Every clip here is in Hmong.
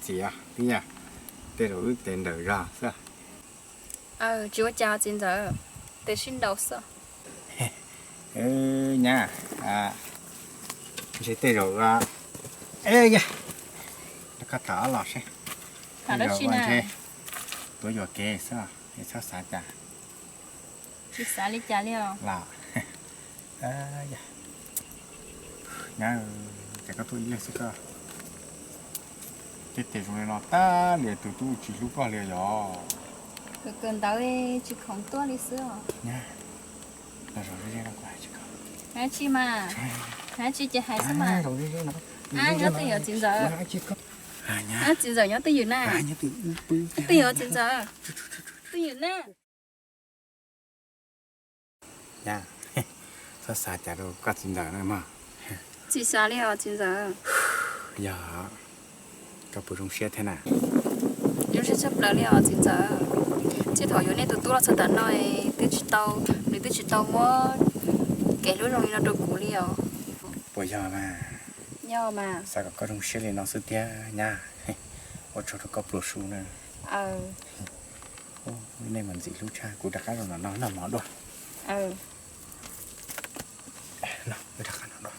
Txiv, tib yam, tej zaum wb tes nrawm zog xwb. Tsis ua cas txiv ntxawm, tes sib nraus xwb. Nyab, ntshe tej zaum, yog, rov qab tham ob los seb. Tej zaum ua ntshe tuav yuam kev xwb, es txhob xav cas. Tsis xav li cas li os. Los, nyab, ces koj tuaj ib leeg xwb koj. Tej tes zoo li no tag li tus tub tsis hlub koj li yog. Kawm kawm ntawv tsis khoom tuaj li xwb os. Nyab, los zaum ze ze no kuv hais tsis koj. Hais tsis mas, hais tsis ces hais xwb mas. Nyob twj ywm txiv ntxawm. Txiv ntxawm nyob twj ywm na. Twj ywm txiv ntxawm. Twj ywm na. Nyab, txhob xav cas rau koj txiv ntxawm na mog. Tsis xav li os txiv ntxawm. Yog, koj puas zoo siab thiab na? Zoo siab tshaj plaws li os txiv ntxawm. Txij thaum yuav nej tus tub los txog tav no, twb tsis tau, nws twb tsis tau muab kev hlub zoo li no rau kuv li os. Puas yog mas? Yog mas. Xav kom koj zoo siab li no xwb thiab nyab. Ua tsaug rau koj pluas su na. Nej mas ntxim hlub tshaj, kuv rov qab los no noj mov dua. Rov qab no dua.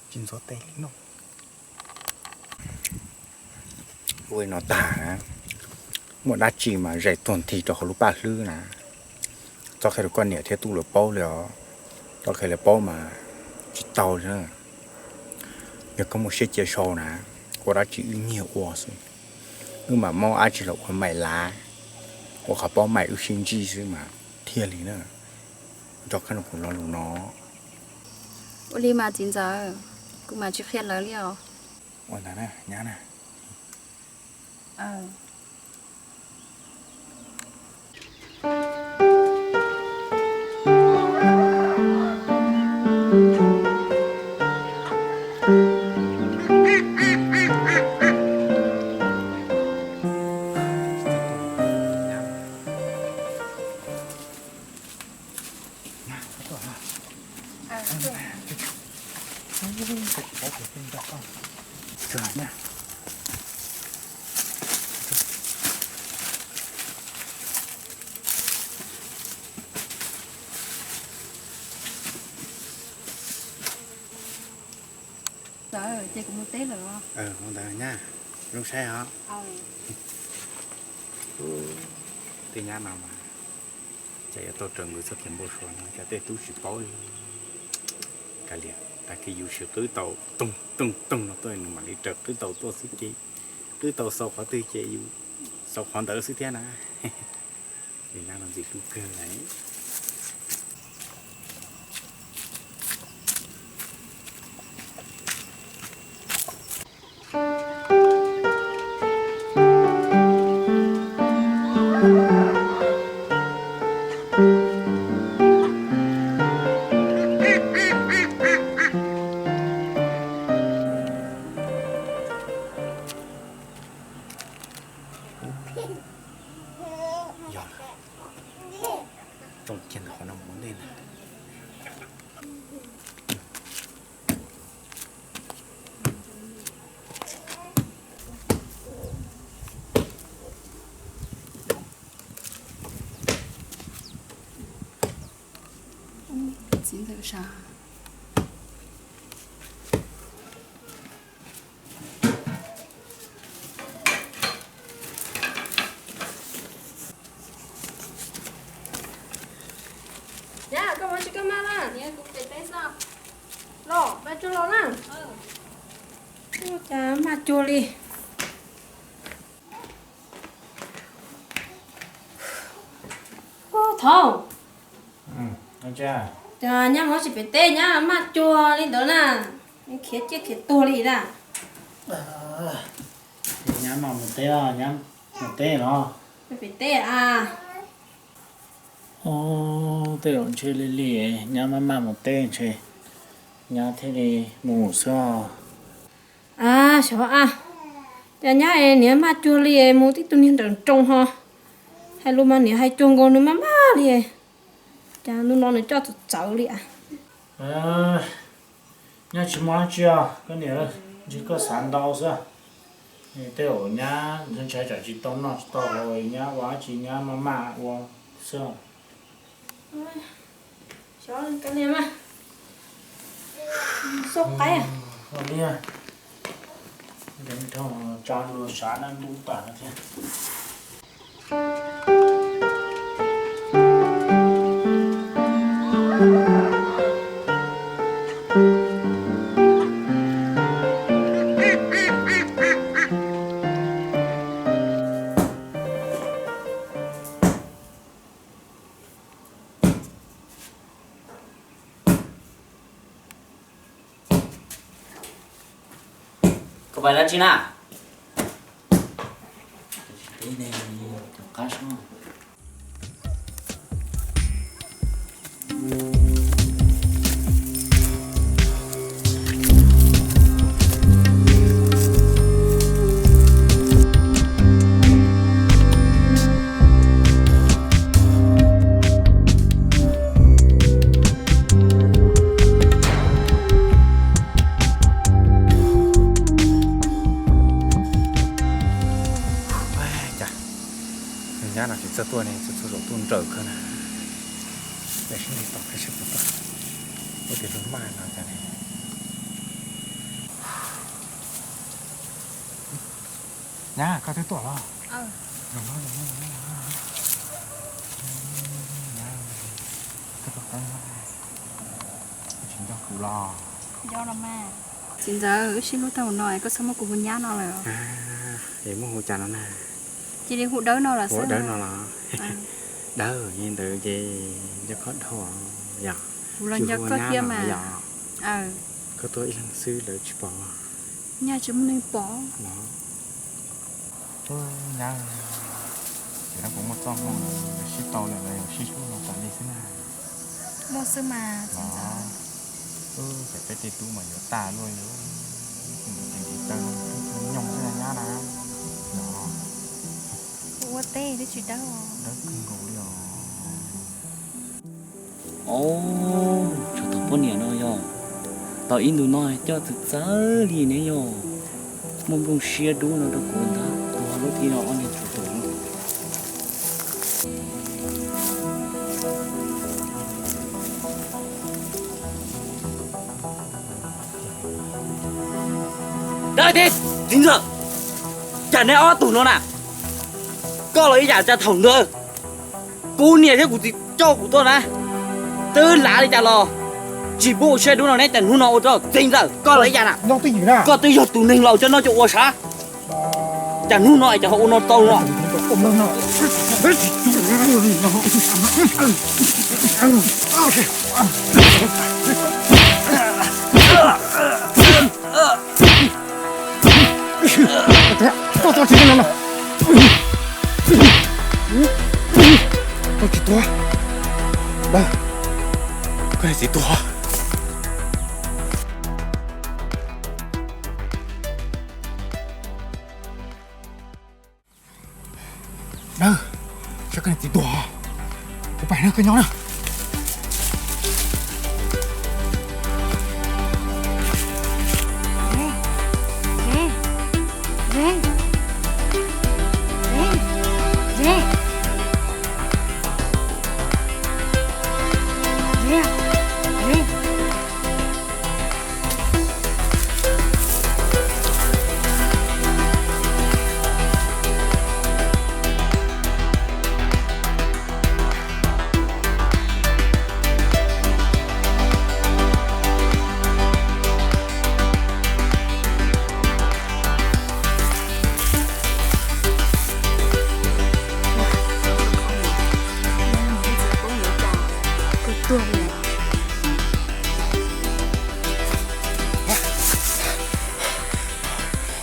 Tsis ntxuav tes li no. Ua li no tag na, muaj dab tsi mas zais tuag nthi rau hauv lub paj hlwb na. Txhob qhia rau koj niam thiab tub lawv paub li os. Txhob qhia lawv paub mas tsis tau li na. Yog koj muaj siab cia sau na, ua dab tsi wb nyiag ua xwb. Wb mam muab dab tsi los ua maim lav, ua qhov paub maim wb sib ntsib xwb mas thiaj li na. Nco qab rau kuv lo lus no. Ua li mas txiv ntxawm, kuv mam tsis qhia lawv li os. Ua ntawd na nyab na. Ces kuv mus teb lawm os. Mus ntawd nyab, zoo saib os. Tej nyab no mas cas yuav tau raws nkaus txoj kev npau suav no, cas tej tub tsis paub li. Kav liam, tag kis yus sim qwb tau toog toog toog no tuaj nws mam li raws qwb tau tuaj xwb ces, qwb tau xaus qhov twg ces yus xaus qhov ntawd xwb thiab na. Li no ntxim hlub kawg lawm. Yog, tsoo kiag ntawm qhov no mus ua ntej na. Txiv ntxawm sav. Nyab, koj mus tsis koj maj na. Los, maj cuag los na. Ua cas maj cuag li. Ub, thaum, cas nyab mus tsis pem teb, nyab maj cuag li ntawd na, khiav ciaj khiav tuag li na. Nyab maj mus teb, nyab mus teb los? Pem teb a. Ub, tej zaum ntshe li li, nyab maj maj mus teb ntshe nyab thiaj li mus xwb. A, xyov a, cas nyab es niam maj cuag li es mus tib tug niag nrawm nroos ho. Hais lus mas niam hais cuag nkaus nws maj maj li. Cas ntu no nws coj txawv txawv li a. Nyab tsis muaj dab tsi os koj niam, ntshe koj xav ntau xwb. Tej zaum nyab ntshai tsam tsis tau noj tsis tau haus, nyab ua dab tsi nyab maj maj ua xwb. Xyov, kav liam mas. Xauj qaib. Ua li, ntev dhau tsa lua sav dab ntub tas no thiab. Koj pais dab tsi na? Teb ne, rov qab soj. Cas nws nyab no tsis txawj tuaj ne, txhua txhua zaus tuaj nrawm kawg na. Peb seb nws tom qab seb puas tuaj. Ua tias luag maj no cas ne. Nyab, koj twb tuaj los? Los no, los no, los no, los no. Nyab, koj tuaj qab no, tsis nco kuv los? Nco los mas. Txiv ntxawm, wb sib hlub tag no es koj txhob muab kuv hu nyab no lawm. Es muab hu cas no na? Cia li hu Dawb no lawm xwb. Dawb no los? Dawb, yog li ntawd ces nco koj dhau yom. Kuv los nco koj thiab mas. Koj tuaj ib leeg xwb lawv tsis pom? Nyaj tsis muaj neeg pom. Nyab, ces no kuv muaj txoj hmoo sib tau lawm los yog sib hlub no tas li xwb na. Muaj xwb mas txiv ntxawm. Ces peb tej tub mas yuav tag luaj li, ces ntiv taw nyoog xwb nyab na. Kuv ua teb twb tsis dawb. Dawb kawg nkaus li os. Os, tsov tom poj niam no yog tau ib ntu no coj txawv txawv li ne yog. Muaj nplooj siab dub no rau kuv ntag, tuag lub thij no ob niag tsov tom no. Dawb thiab txiv ntxawm, cas neb ob tug no na, koj los ib yam cas thaum ntawd kuv niam thiab kuv txiv coj kuv tuaj na, twb lav li cas los tsis pub ua siab dub no, neb cas hnub no ua rau txiv ntxawm koj los ib yam na. Koj twb yog tus neeg laus coj noj coj ua sav, cas hnub no es cas ho ua no tau no. Koj tsis tuag no, koj tsis tuag, koj tsis tuag. Dawb, saib koj niam txiv tuag, kuv pais na, koj nyob na.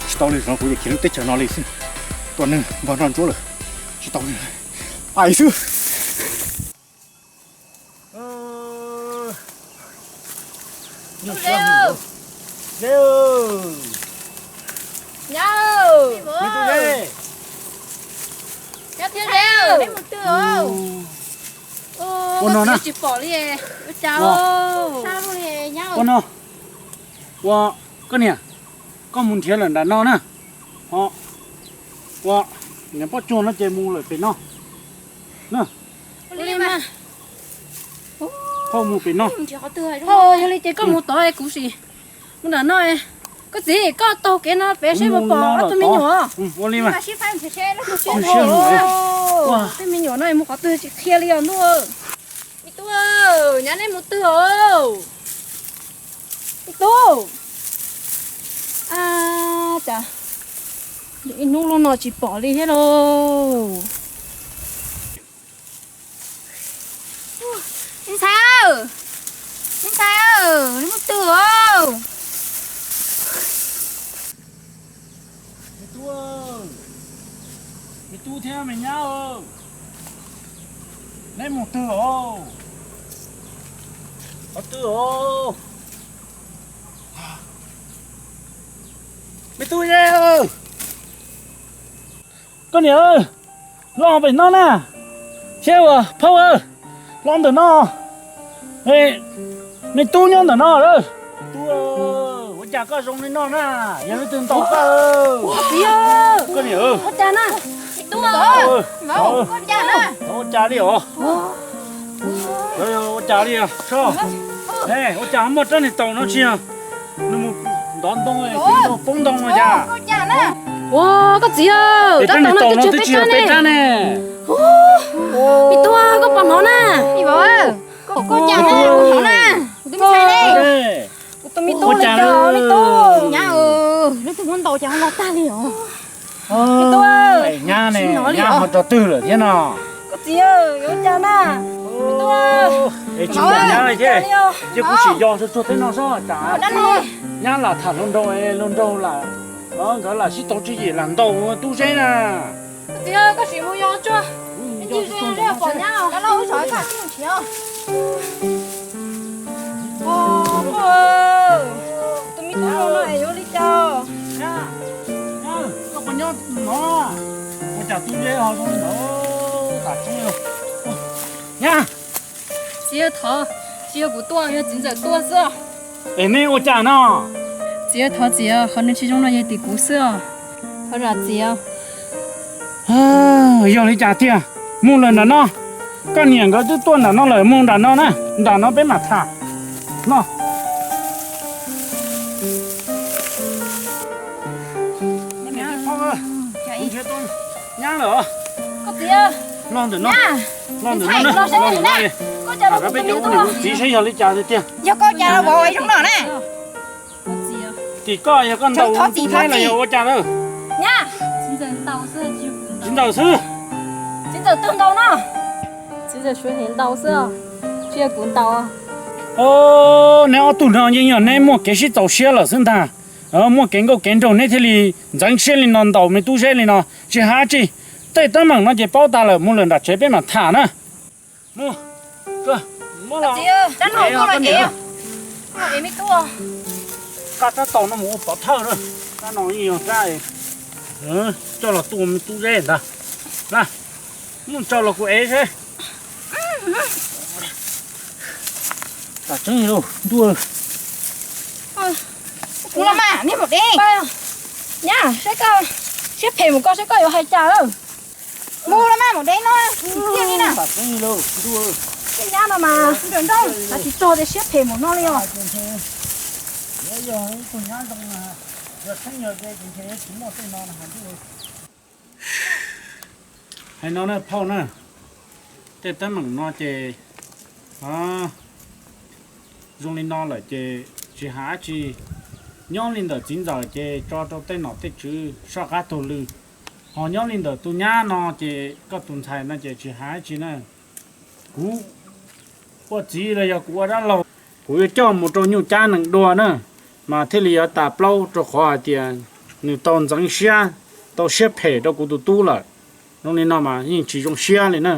Tsis tau li, kuv yuav khiav lub teb chaws no li xwb. Tua neeg npog nroj ntsuab lawm, tsis tau li, pais xwb. Nyab, nyab thiab Zeb, ua no na, tsis pom li, ua cas ua no. Ua koj niam, koj mus nrhiav lawm nram no na, ho Ua, niam Pob Tsuag no ces mus lawm pem no. Ua li mas. Phauj mus pem no. Phauj, yog li ces koj mus tod es kuv sim mus nram no. Koj txiv, koj taug kev no pem seb puas pom ob tug me nyuam. Ua li mas. Tej me nyuam no mus qhov twg tsis qhia li os ntuj. Me tub, nyab neb mus twg os? Me tub. Cas ib hnub lub no tsis pom li thiab lauj. Me ntxhais, me ntxhais, neb mus twg os? Me tub, me tub thiab me nyab, neb mus twg os? Qhov twg os? Me tub, koj niam, los pem no na. Thiab ua phauj, los ntawm no. Me tub nyob ntawm no. Tub, ua cas koj zoo li no na? Yog leej twg ntaus koj? Koj niam, ua cas na? Thov ua cas li os? Ua cas li os? Ua cas muaj rab niag taus no tsis yog nws mus ntov ntoo, poob ntoo no cas? Ua, koj txiv, rab niag taus no twb tsis yog peb rab ne. Me tub, koj pom hnov na. Ua cas na? Kuv tus me tub li cas, me tub? Nyab, leej twg muab ntaus cas ho los tag li os? Me tub, nyab ne, nyab ho rau twg lawm thiab no? Koj txiv, yuav ua cas na? Me tub, es tsis pom nyab li thiab. Cia kuv sim yos tsuag tsuag tej no sob, tsam nyab lam tham hluas nraug, hluas nraug lam, nkawd lam sib tau tswv yim lam ntaus tub Zeb na. Koj txiv, koj sim mus yos tsuag, ib ntsis ze pom nyab. Tus me tub no es yuav li cas? Koj puas nyob no? Ua cas tub Zeb ho zoo li ntawd? Tam tseeb, nyab. Txiv, thov, tsis yog kuv tua, yog txiv ntxawm tua xwb. Es nej ua cas no? Txiv, thov txiv, qhov nws tsis zoo no yog tim kuv xwb os. Thov zam txiv. Yog li cas tiag? Mus lawm nram no. Koj niam nkawd twb tuaj nram no lawm, mus nram no na, nram no peb mam tham no. Nyab lawm. Los ntawm no, los ntawm no, los ntawm no. Peb cov ua niam ua txiv saib yog li cas tiag. Yog koj cas los zoo no na. Tim koj yog koj ntaus tub Zeb los yog ua cas na? Txiv ntaus xwb. Txiv ntaus xwb. Neb ob tug no yeej yog neb muaj kev sib txaus siab lawm xwb ntag. Muaj kev nkauj kev nraug neb thiaj li ntxeev siab li no ntaus me tub Zeb li no. Tsis hais dab tsi, tej teeb meem no ces paub tas lawm, mus lawm nram tsev peb mam tham na. Mus, muab los, rab taus no mus ua pov thawj na. Rab no yeej yog rab coj los tua me tub Zeb ntag. Na, muab tso los kuv ev seb. Tam tseeb li ntuj. Kuv los mas, niag maum dev. Nyab, saib koj siab phem mus koj saib koj yuav hais cas. Mus los mas maum dev no, tsis txiaj li na. Tej nyab no mas nrawm nroog, hais tsis txog tias siab phem mus no li os. Hais no na phauj na, tej teeb meem no ces zoo li no lawm ces tsis hais dab tsi. Nyob li ntawm txiv ntxawm ces tso rau tej nom tej tswv soj qab taug lw, ho nyob li ntawm tus nyab no ces koj tus ntxhais no ces tsis hais dab tsi na. Kuv ua txiv los yog kuv ua dab laug, kuv yuav coj mus rau nyuj cab nees dua na, mas thiaj li yuav tas plaub rau qhov hais tias nws tau ntxeev siab, tau siab phem rau kuv tus tub lawm. Zoo li no mas yeej tsis zoo siab li na.